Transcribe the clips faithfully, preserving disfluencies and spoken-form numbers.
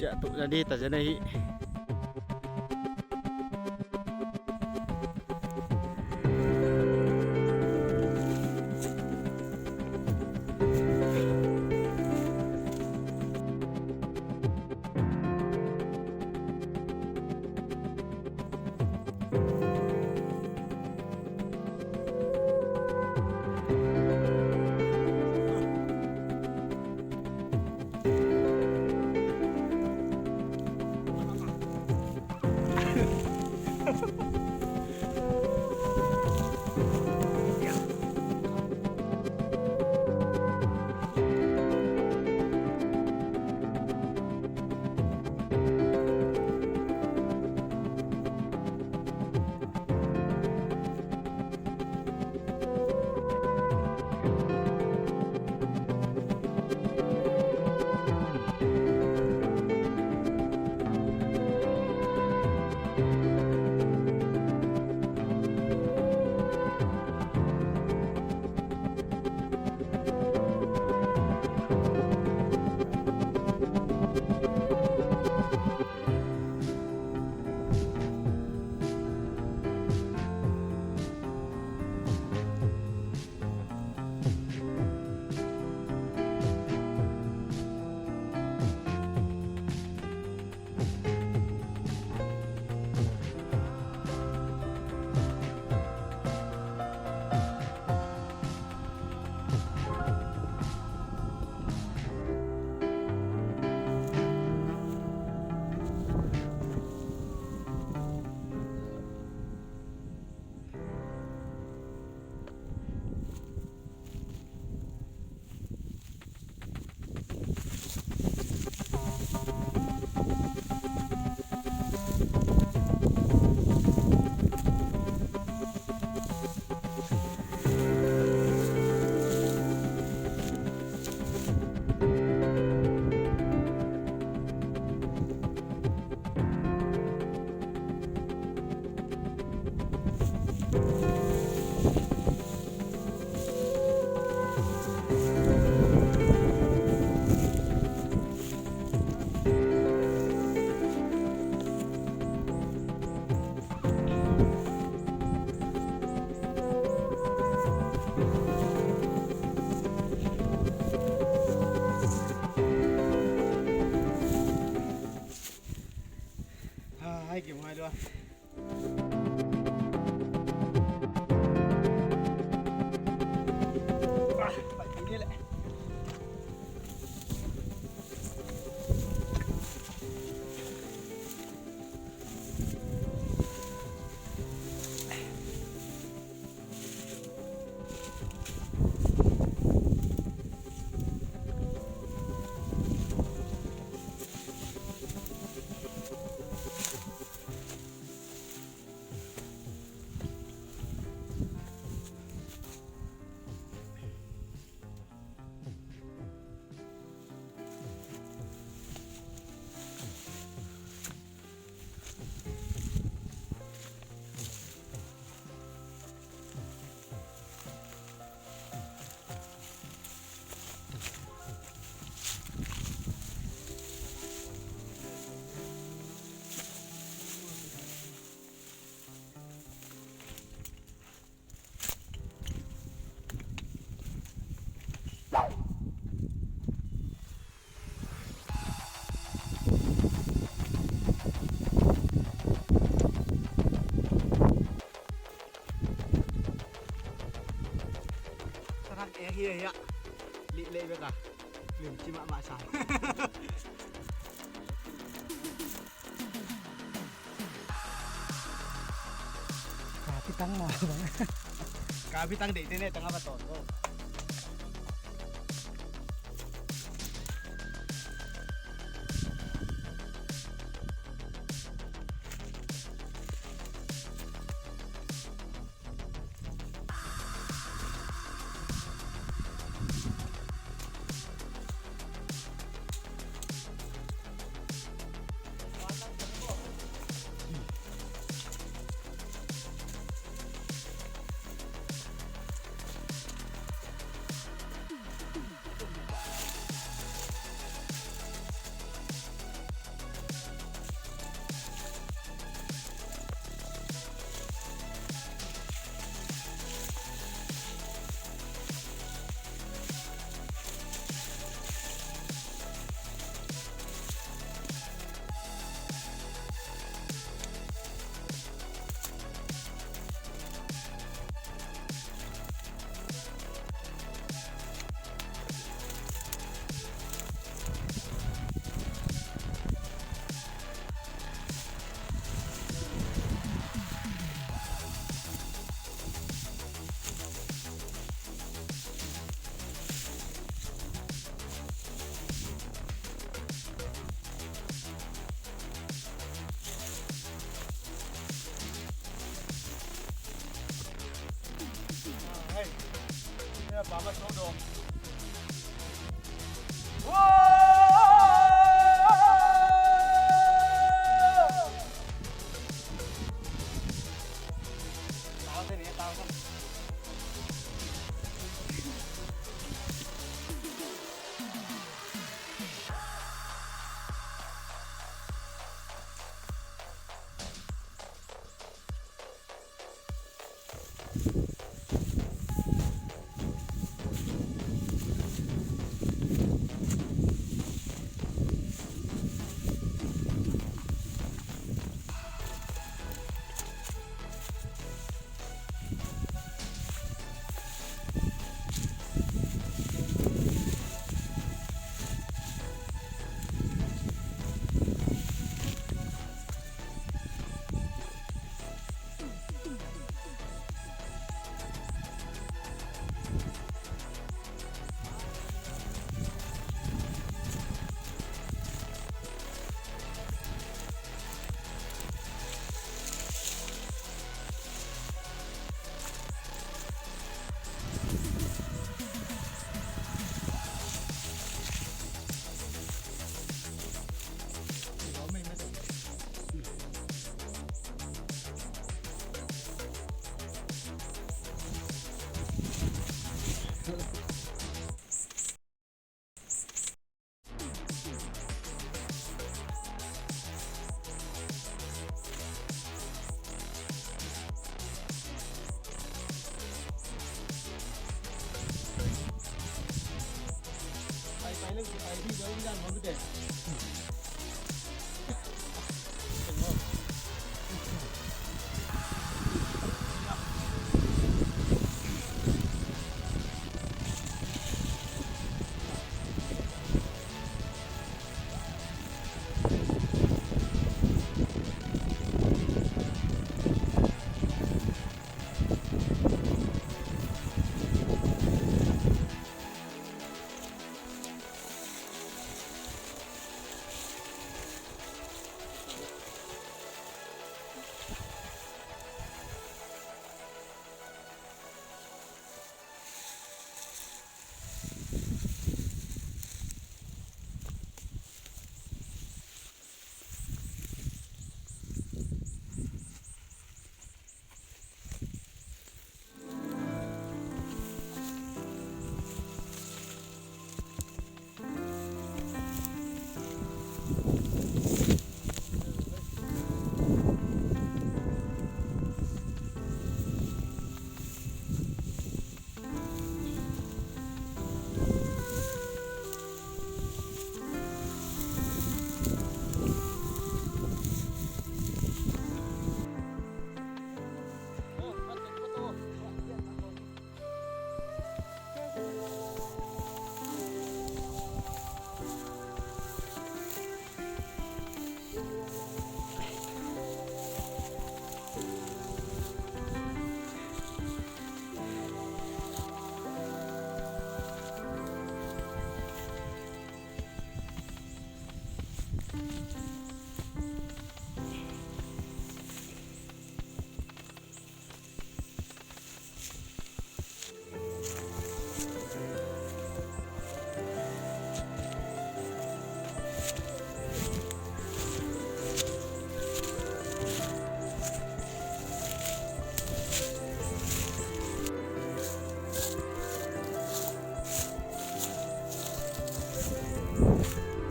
Ciah tuh na di ta zen ahi. Hai, kim hai lua. Sanak e hi a, lih leh bek a limci mahmah sam. Kapitang maw bang? Kapitang deih tene tang a va tawn ko.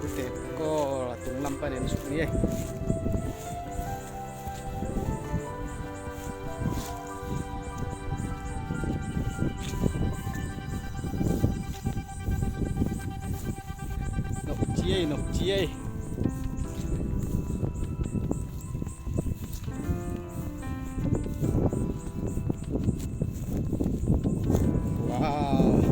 Tute kawl a tung lam panin suk ni ei. Nokci ei, nokci ei. Wow.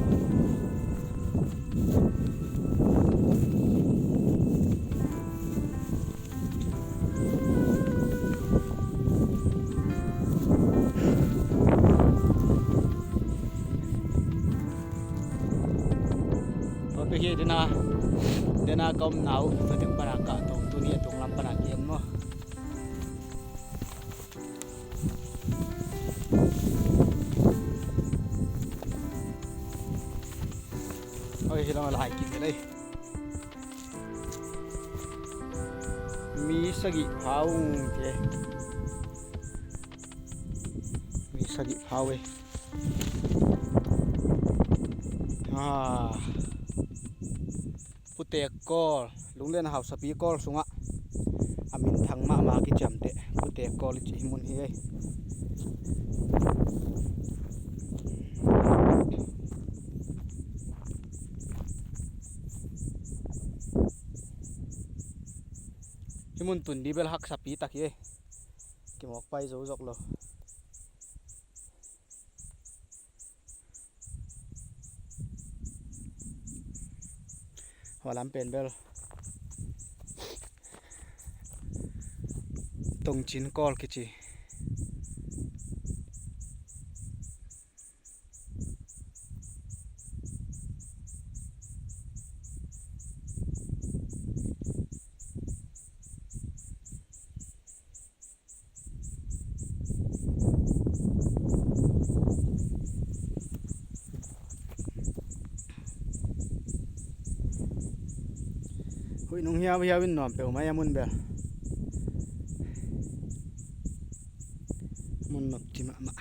Tua pen hi dena, dena ka omna uh tua teng pana kah tawh tuni a tung lam pana ki-en maw? Lai kik lei. Mi sagih pha ung ci. Mi sagih pha uh ei. Ah. Putek kawl, Lunglen Hausapi kawl sungah a minthang mahmah kiciamteh Putek kawl i cih hih mun hi ei. Hih mun tun di bel haksapi tak hi ei. Kimawk pai zo zok lo. Hua lam pen bel Tongcin kawl kici. Huih nung hiauhiau in nuam peuhmah a mun bel. Mun nop ci mahmah.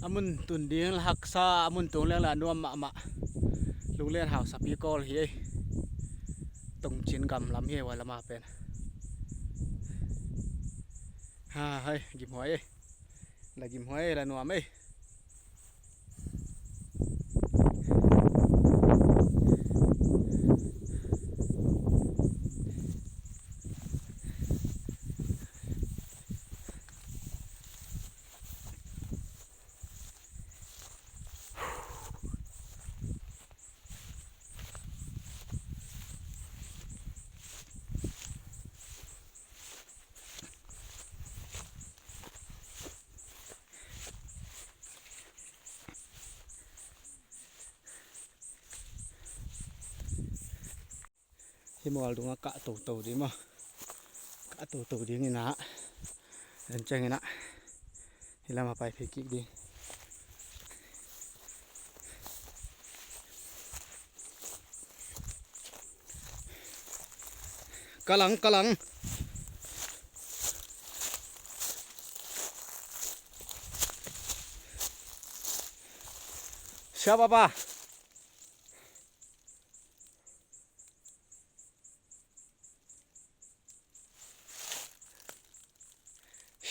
A mun tun ding la haksa, a mun tung leng la nuam mahmah. Lunglen Hausapi kawl hi ei. Tongcin gam lam hi ei, hua lama pen. Ha, hai, gimhuai ei. La gimhuai ei, la nuam ei. Hih mual dungah kah toto ding maw. Kah toto ding inah. Len ciang inah. Hih lamah pai phei kik ding. Kalang, kalang. Siapa, pa?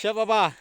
Siapa, pa?